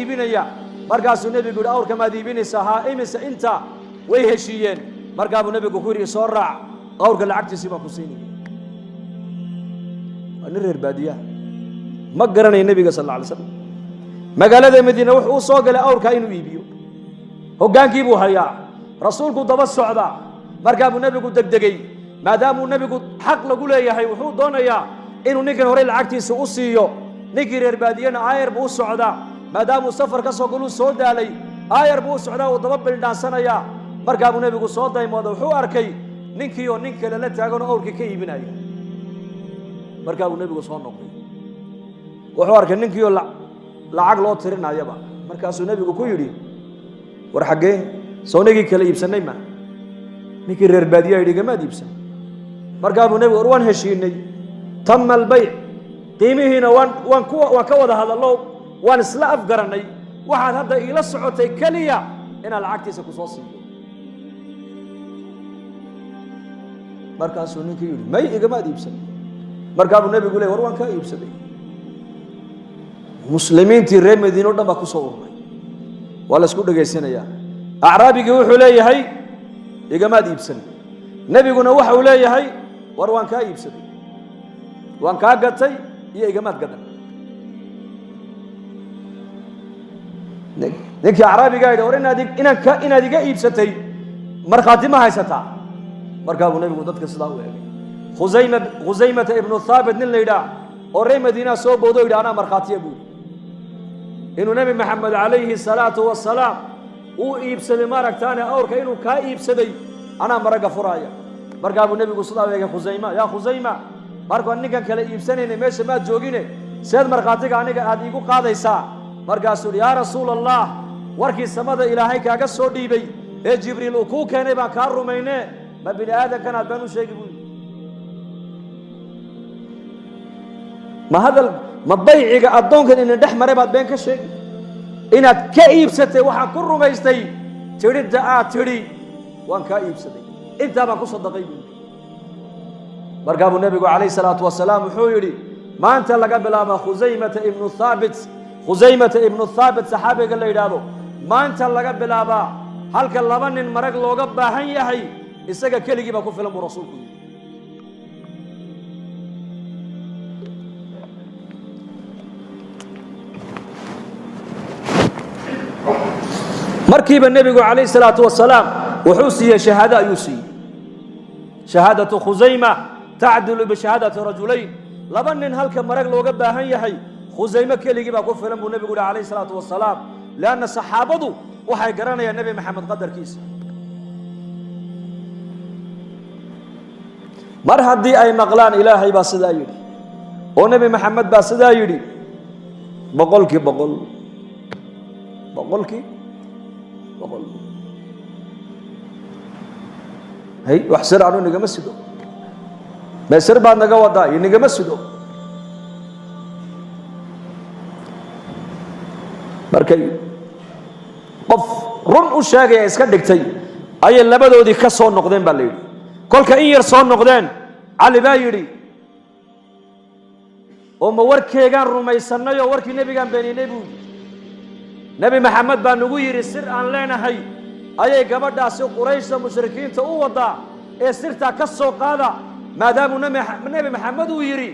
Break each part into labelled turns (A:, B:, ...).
A: iibinaya. Markaasuu nebigu yidhi, awrka maad iibinaysaa? Haa. Imise inta? Way heshiiyeen. Markaa buu nebigu ku yidhi, soo raac, awrka lacagtiisii baan ku siinaya. Waa nin reer baadiyaha, ma garanayo nebiga sal alla alay slam. Magaalada Madiine wuxuu u soo galay awrkaa inuu iibiyo. Hoggaankii buu hayaa, rasuulku daba socdaa. Markaa buu nebigu degdegay, maadaamuu nebigu xaq lagu leeyahay, wuxuu doonayaa inuu ninkan horey lacagtiisa u siiyo. Ninkii reer baadiyena aayar buu u socdaa, maadaamuu safar ka soo galuu soo daalay, aayar buu u socdaa, uu daba bildhaansanayaa. Markaa buu nebigu soo daymooda, wuxuu arkay ninkii oo nin kale la taagan oo awrkii ka iibinaya. Markaa buu nebigu soo noqday, wuxuu arkay ninkii oo lacag loo tirinayaba. Markaasuu nebigu ku yidhi, war xaggee soo nigii kala iibsannay? Ma ninkii reer baadiyaa yidhi, gamaad iibsan. Markaa buu nebigu, war waan heshiinay, tama albayc, qiimihiina waan ka wada hadallo, waan isla afgarannay. Waxaad hadda iila socotay keliya inaan lacagtiisa ku soo siiyo. Markaasuu ninkii yidhi, may, igamaad iibsan. Markaa buu nebigu ley, war waan kaa iibsaday. Muslimiintii reer Madiine o dhan baa ku soo ururay, waa la isku dhegaysanayaa. Acraabigii wuxuu leeyahay, igamaad iibsan. Nebiguna waxa uu leeyahay, war waan kaa iibsaday, waan kaa gatay iyo igamaad gadan. Ninkii acraabigaa yidhi, war inaad iga iibsatay markhaati ma haysataa? Markaa buu nebigu dadka sidaa u eegay. Khusayma, Khusaymata ibnu Thaabit nin la yidhaah oo reer Madiinaa soo boodo, yidhi, anaa markhaatiya buu yidhi inuu Nebi Maxamed calayhi salaatu wasalaam uu iibsaday, maaragtaane awrka inuu kaa iibsaday, anaa maragga furaaya. Markaa buu nebigu sidaa u eegay Khusayma. Yaa Khusayma, markaan ninkan kale iibsanaynay meesha maad joogine, seed markhaatiga aniga aad iigu qaadaysaa? Markaasuu yidhi, yaa rasuula Allah, warkii samada Ilaahay kaaga soo dhiibay ee Jibriil uu kuu keenay baan kaa rumayne, ma bini aadamkan aad baan u sheegi buu yidhi. Ma hadal ma bayciga addoonkan inin dhex maray baad been ka sheegi? Inaad ka iibsatay waxaan ku rumaystay tidhidda aad tidhi, waan kaa iibsaday. Intaa baan ku sadaqay buu yidhi. Markaa buu nebigu calayh salaatu wasalaam wuxuu yidhi, maanta laga bilaaba Khusaymata ibnu Thaabit, Khusaymata ibnu Thaabit saxaabiga la yidhaahdo, maanta laga bilaabaa halka laba nin marag looga baahan yahay, isaga keligii baa ku filan, buu rasuulku yidhi. Markiiba nebigu calayh salaatu wasalaam wuxuu siiyey shahaado ayuu siiyey. Shahaadatu Khusayma tacdilu bishahaadati rajulayn. Laba nin halka marag looga baahan yahay, Khusaymo keligii baa ku filan, buu nebigu yihi calayh salaatu wasalaam, leanna saxaabadu waxay garanayaan Nebi Maxamed qadarkiisa. Mar haddii ay maqlaan Ilaahay baa sidaa yidhi oo Nebi Maxamed baa sidaa yidhi, 100%, 100%. Hay, wax sir anu nigama sido. Mee sir baad naga wadaa? Inigama sido. Markay qof run u sheegaya iska dhigtay ayay labadoodii ka soo noqdeen baa la yidhi. Kolka in yar soo noqdeen, Cali baa yidhi, oo ma warkeegaan rumaysannay oo warkii nebigaan beeninay? Buu yidhi, Nebi Maxamed baa nagu yidhi sir aan leenahay ayay gabadhaasi Qurayshta mushrikiinta u wadaa ee sirtaa ka soo qaada. Maadaamuu Nebi Maxamed uu yidhi,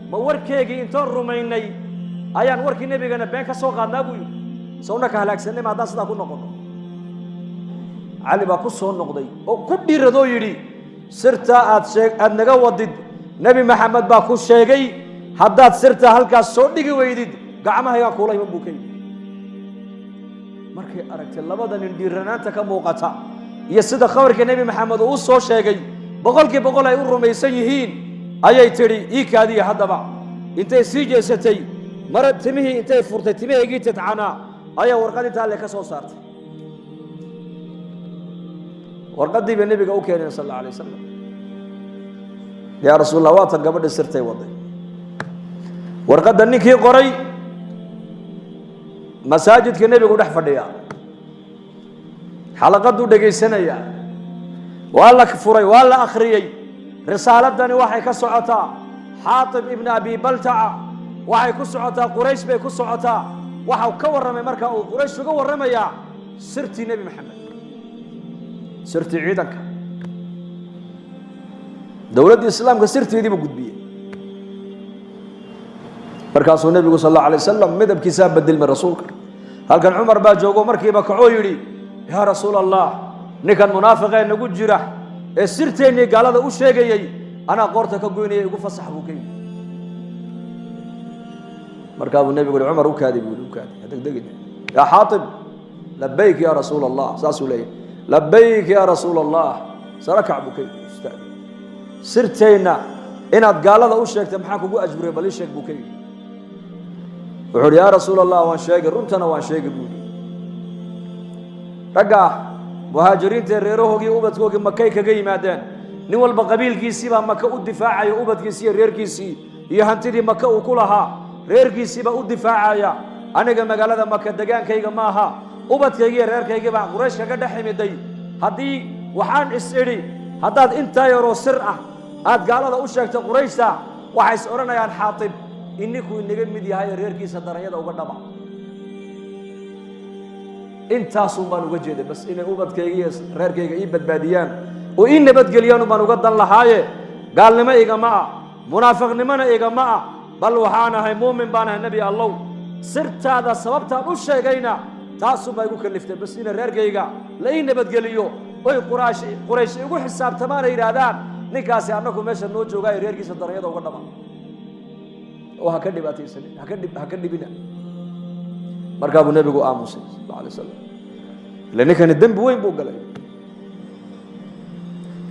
A: ma warkeegii intoon rumaynay ayaan warkii nebigana been ka soo qaadnaa? Buu yidhi. Sawna ka halaagsanay ma haddaan sidaa ku noqono? Cali baa ku soo noqday oo ku dhiiradoo yidhi, sirtaa aad shee aad naga wadid Nebi Maxamed baa ku sheegay, haddaad sirtaa halkaas soo dhigi weydid, gacmahaygaa kuula iman, buu ka yidhi. Markay aragtay labada nin dhiiranaanta ka muuqata iyo sida khabarka Nebi Maxamed uu u soo sheegay 100% ay u rumaysan yihiin, ayay tidhi, ii kaadiya. Haddaba intay sii jeesatay, mara timihii intay furtay, timahaygii tidcanaa ayaa warqad intaa alle ka soo saartay. Warqaddii bay nebiga u keeneen sal alla alay wasalam. Yaa rasuul allah, waatan gabadhi sirtay waday. Warqadda ninkii qoray masaajidka nebigu dhex fadhiya, xalaqaduu dhegaysanayaa. Waa la furay, waa la akhriyey. Risaaladani waxay ka socotaa Xaatib ibni Abi Baltaca, waxay ku socotaa Quraysh bay ku socotaa. Waxau ka warramay markaa uu Quraysh uga warramayaa sirtii Nebi Maxamed, sirtii ciidanka dowladda Islaamka, sirteedii buu gudbiyey. Markaasuu Nebigu sal allahu alay wasalam midabkiisaa bedelmay. Rasuulka halkan Cumar baa joogo, markiiba kacoo yidhi: "Yaa Rasuul Allah, ninkan munaafiqee nagu jira ee sirteennii gaalada u sheegayey anaa qoorta ka goynaya, igu fasax," buu ka yidhi. Markaa buu Nebigu yihi: "Cumar, u kaadi," buu yihi, "u kaadi, ha degdegin." "Yaa Xaatib." "Labayk yaa Rasuul Allah," saasuu leeyahy. "Labayk yaa Rasuul Allah." "Sare kac," buu ka yidhi, "istaag. Sirteenna inaad gaalada u sheegtay maxaa kugu ajburay? Bal ii sheeg," buu ka yidhi. Wuxuu uhi: "Yaa Rasuul Allah, waan sheegay, runtana waan sheegay," buu yidhi. Ragga muhaajiriinta reerahoogii, ubadkoogii Makay kaga yimaadeen. Nin walba qabiilkiisii baa Maka u difaacaya, ubadkiisii iyo reerkiisii iyo hantidii Maka uu ku lahaa reerkiisii baa u difaacaya. Aniga magaalada Maka degaankayga maaha, ubadkaygii iyo reerkaygii baa Quraysh kaga dhex imiday. Haddii waxaan is idhi, haddaad intaa yaroo sir ah aad gaalada u sheegto Qurayshta, waxay is odhanayaan Xaatib ininkuu inaga mid yahay ee reerkiisa daranyada uga dhaba. Intaasun baan uga jeeday bas, inay ubadkayga iyo reerkayga ii badbaadiyaan oo ii nabadgeliyaan baan uga dan lahaaye. Gaalnimo igama ah, munaafiqnimona igama ah, bal waxaan ahay muumin baan ahay. Nebi Allow, sirtaada sababtaan u sheegayna taasun baa igu kaliftay bas, inay reerkayga la ii nabadgeliyo oy Quraysh igu xisaabtamaan ay yidhaahdaan ninkaasi annagu meesha noo joogaayo reerkiisa daranyada uga dhaba oo ha ka dhibaataysanin, ha ka dhibina. Markaa buu Nebigu aamusay sal alla alay wasalam. Ille ninkani dembi weyn buu galay,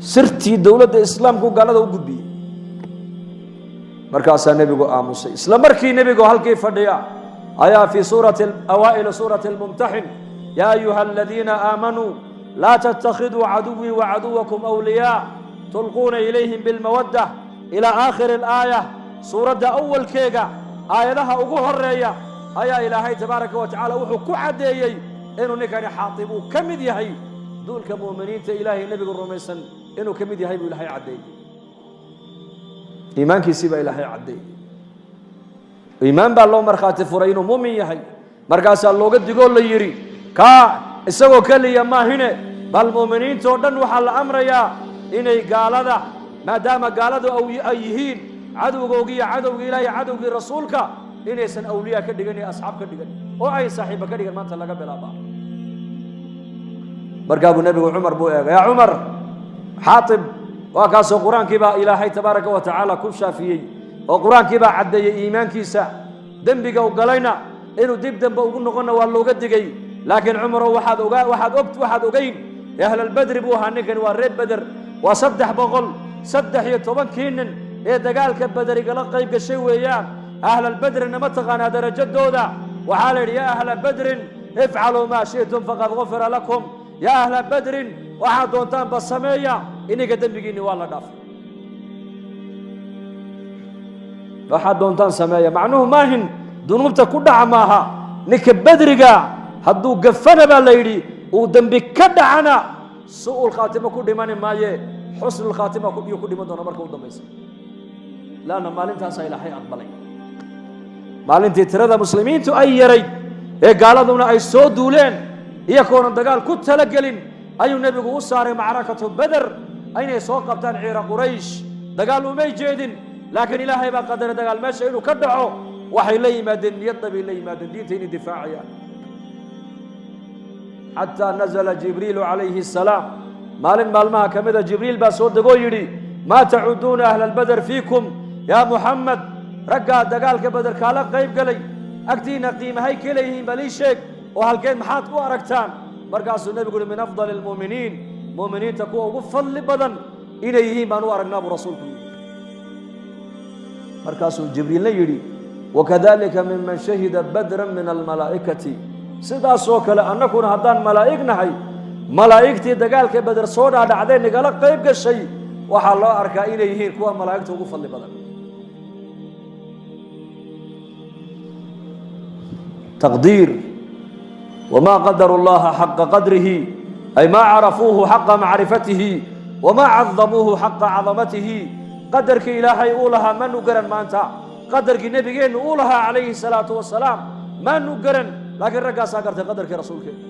A: sirtii dowladda Islaamku gaalada u gudbiyey. Markaasaa Nebigu aamusay. Isla markii Nebigu halkii fadhiya ayaa fii suurati awaa'il suurati almumtaxin: "Yaa ayuha aladiina aamanuu laa tattakhiduu caduwii wacaduwakum awliyaa tulquuna ilayhim bilmawadda," ilaa aakhiri alaaya. Suuradda awalkeega aayadaha ugu horeeya ayaa Ilaahay tabaaraka wa tacala wuxuu ku caddeeyey inuu ninkani Xaatib uu ka mid yahay duulka mu'miniinta Ilaahay Nebigu rumaysan, inuu ka mid yahay buu Ilaahay caddeeyey. Iimaankiisii baa Ilaahay caddeeyey. Iimaan baa loo markhaati furay inuu mu'min yahay. Markaasaa looga digoo la yidhi kaa isagoo keliya maahine, bal mu'miniintoo dhan waxaa la amrayaa inay gaalada, maadaama gaaladu ay yihiin cadowgoogii iyo cadowgii Ilaahay, cadowgii Rasuulka, inaysan awliyaa ka dhigan iyo asxaab ka dhigan oo ay saaxiiba ka dhigan maanta laga bilaaba. Markaa buu Nebigu Cumar buu eegay: "Yaa Cumar, Xaatib waa kaasoo Qur-aankii baa Ilaahay tabaaraka wa tacaala ku shaafiyey oo Qur-aankii baa caddeeyey iimaankiisa. Dembiga u galayna inuu dib dambe ugu noqonna waa looga digay. Laakiin Cumarow, waxaad ogaa, waxaad og, waxaad ogeyn, ahlalbedri buu ahaa ninkani, waa reer Beder, waa 313-kii nin ee dagaalka Beder igala qayb gashay weeyaan. Ahlalbedrina ma taqaanaa darajadooda? Waxaa la yidhi: 'Yaa ahla badrin ifcaluu maa shi'tum faqad gufira lakum.' Yaa ahla badrin, waxaad doontaanba sameeya, ininka dembigiinni waa la dhaafay. Waxaad doontaan sameeya macnuhu maahin dunuubta ku dhaca maaha. Ninka bedriga hadduu gafana, baa la yidhi, uu dembi ka dhacana, su'ul khaatima ku dhimani maaye, xusnul khaatima yuu ku dhiman doona marka u dambaysa, laanna maalintaasaa Ilaahay aqbalay. Maalintii tirada muslimiintu ay yarayd ee gaaladuna ay soo duuleen, iyagoonan dagaal ku talagelin, ayuu Nebigu u saaray macrakatu Beder inay soo qabtaan ciira Quraysh. Dagaal umay jeedin, laakiin Ilaahay baa qadaray dagaal meesha inuu ka dhaco. Waxay la yimaadeen niyadda bay la yimaadeen, diinta inay difaacayaan. Xataa nazala Jibriilu calayhi asalaam. Maalin maalmaha ka mida Jibriil baa soo degoo yidhi: "Maa tacuduuna ahla albeder fiikum yaa Muxamed? Raggaa dagaalka Beder kaala qayb galay agtiina qiimahay ka leeyihiin, bal ii sheeg oo halkeed maxaad ku aragtaan?" Markaasuu Nebigu uhi: "Min afdali almu'miniin, mu'miniinta kuwa ugu fadli badan inay yihiin baan u aragnaa," buu Rasuulku yidhi. Markaasuu Jibriilna yidhi: "Wakadalika miman shahida badran min almalaa'ikati." Sidaasoo kale annakuna haddaan malaa'ig nahay, malaa'igtii dagaalka Beder soo dhaadhacday nagala qayb gashay waxaa loo arkaa inay yihiin kuwa malaa'igta ugu fadli badan. Taqdiir: wamaa qadaru llaha xaqa qadrihi, ay maa carafuuhu xaqa macrifatihi wamaa cadamuuhu xaqa cadamatihi. Qadarkii Ilaahay uu lahaa manu garan maanta, qadarkii Nebigeennu uu lahaa calayhi salaatu wasalaam. Maanu garan, laakiin raggaasaa gartay qadarkii rasuulkeena.